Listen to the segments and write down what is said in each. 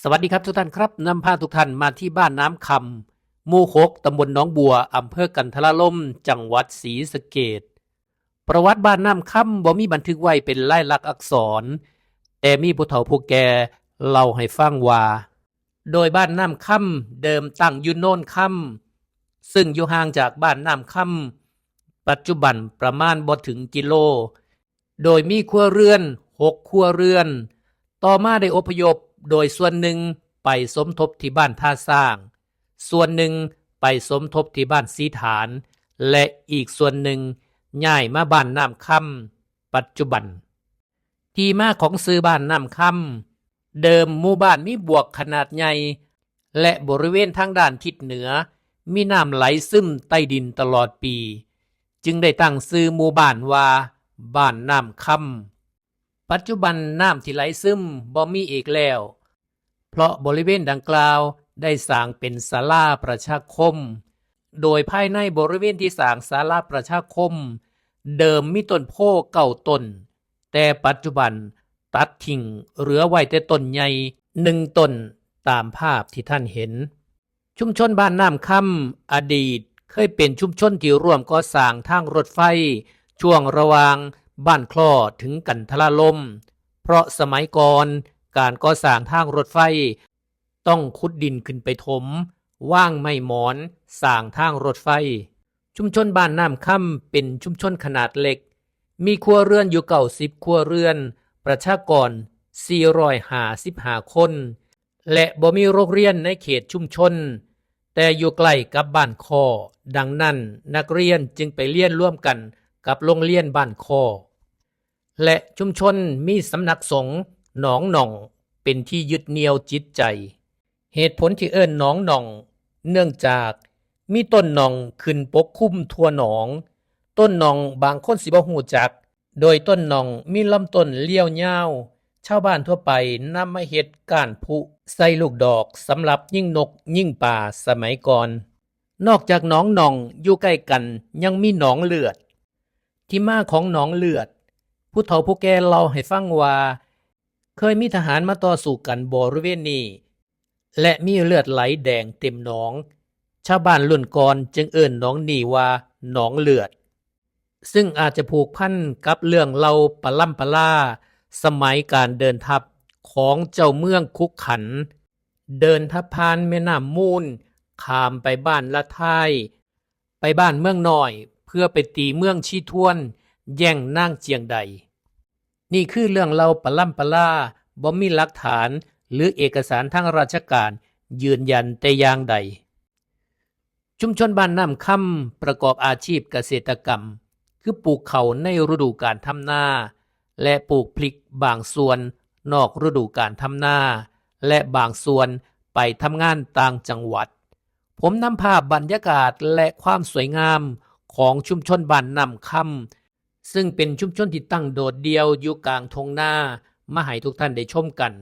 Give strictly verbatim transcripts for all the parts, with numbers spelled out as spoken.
สวัสดีครับทุกท่านครับ นำพาทุกท่านมาที่บ้านน้ำคำ หมู่หก ตำบลหนองบัว อำเภอกันทราลม จังหวัดศรีสะเกษ ประวัติบ้านน้ำคำบ่มีบันทึกไว้เป็นลายลักษณ์อักษร แต่มีผู้เฒ่าผู้แก่เล่าให้ฟังว่า โดยบ้านน้ำคำเดิมตั้งอยู่โนนคำ ซึ่งอยู่ห่างจากบ้านน้ำคำปัจจุบันประมาณบ่ถึงกิโล โดยมีครัวเรือนหกครัวเรือน ต่อมาได้อพยพโดยส่วนหนึ่งไปสมทบที่บ้านท่าสร้าง ส่วนหนึ่งไปสมทบที่บ้านสีฐาน และอีกส่วนหนึ่งย้ายมาบ้านน้ำคำปัจจุบัน ที่มาของชื่อบ้านน้ำคำ เดิมหมู่บ้านมีบวกขนาดใหญ่ และบริเวณทางด้านทิศเหนือ มีน้ำไหลซึมใต้ดินตลอดปี จึงได้ตั้งชื่อหมู่บ้านว่าบ้านน้ำคำ ปัจจุบันน้ำที่ไหลซึมบ่มีอีกแล้ว เพราะบริเวณดังกล่าวได้สร้างเป็นศาลาประชาคม โดยภายในบริเวณที่สร้างศาลาประชาคม เดิมมีต้นโพธิ์เก้าต้น แต่ปัจจุบันตัดทิ้งเหลือไว้แต่ต้นใหญ่หนึ่งต้น ตามภาพที่ท่านเห็น ชุมชนบ้านน้ำคำอดีตเคยเป็นชุมชนที่ร่วมก่อสร้างทางรถไฟ ช่วงระหว่างบ้านคลอถึงกันทราลม เพราะสมัยก่อนการก่อสร้างทางรถไฟ ต้องขุดดินขึ้นไปถม วางไม้หมอนสร้างทางรถไฟ ชุมชนบ้านน้ำคำเป็นชุมชนขนาดเล็ก มีครัวเรือนอยู่เก้าสิบครัวเรือน ประชากรสี่ร้อยห้าสิบห้าคน และบ่มีโรงเรียนในเขตชุมชน แต่อยู่ใกล้กับบ้านคอ ดังนั้นนักเรียนจึงไปเรียนร่วมกันกับโรงเรียนบ้านคอ และชุมชนมีสำนักสงฆ์หนองหน่องเป็นที่ยึดเหนี่ยวจิตใจ เหตุผลที่เอิ้นหนองหน่อง เนื่องจากมีต้นหน่องขึ้นปกคลุมทั่วหนอง ต้นหน่องบางคนสิบ่ฮู้จัก โดยต้นหน่องมีลำต้นเรียวยาว ชาวบ้านทั่วไปนำมาเฮ็ดก้านผุใส่ลูกดอกสำหรับยิงนกยิงปลาสมัยก่อน นอกจากหนองหน่องอยู่ใกล้กันยังมีหนองเลือด ที่มาของหนองเลือด ผู้เฒ่าผู้แก่เล่าให้ฟังว่า เคยมีทหารมาต่อสู้กันบริเวณนี้ และมีเลือดไหลแดงเต็มหนอง ชาวบ้านรุ่นก่อนจึงเอิ้นหนองนี้ว่าหนองเลือด ซึ่งอาจจะผูกพันกับเรื่องเล่าปะล้ำปะล้า สมัยการเดินทัพของเจ้าเมืองคุกขัน เดินทัพผ่านแม่น้ำมูล ข้ามไปบ้านละทาย ไปบ้านเมืองน้อย เพื่อไปตีเมืองชีทวน แย่งนางเจียงได นี่คือเรื่องเล่าปะล้ำปะล้า บ่มีหลักฐานหรือเอกสารทางราชการยืนยันแต่อย่างใด ชุมชนบ้านน้ำคำประกอบอาชีพเกษตรกรรม คือปลูกข้าวในฤดูกาลทำนา และปลูกพริกบางส่วนนอกฤดูกาลทำนา และบางส่วนไปทำงานต่างจังหวัด ผมนำภาพบรรยากาศและความสวยงามของชุมชนบ้านน้ำคำ ซึ่งเป็นชุมชนที่ตั้งโดดเดี่ยวอยู่กลางทุ่งนา มาให้ทุกท่านได้ชมกัน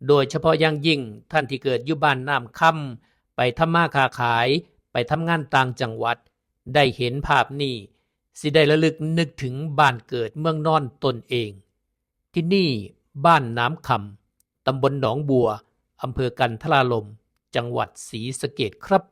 โดยเฉพาะอย่างยิ่งท่านที่เกิดอยู่บ้านน้ำคำ ไปทำมาค้าขาย ไปทำงานต่างจังหวัด ได้เห็นภาพนี้ สิได้ระลึกนึกถึงบ้านเกิดเมืองนอนตนเอง ที่นี่บ้านน้ำคำ ตำบลหนองบัว อำเภอกันทราลม จังหวัดศรีสะเกษครับ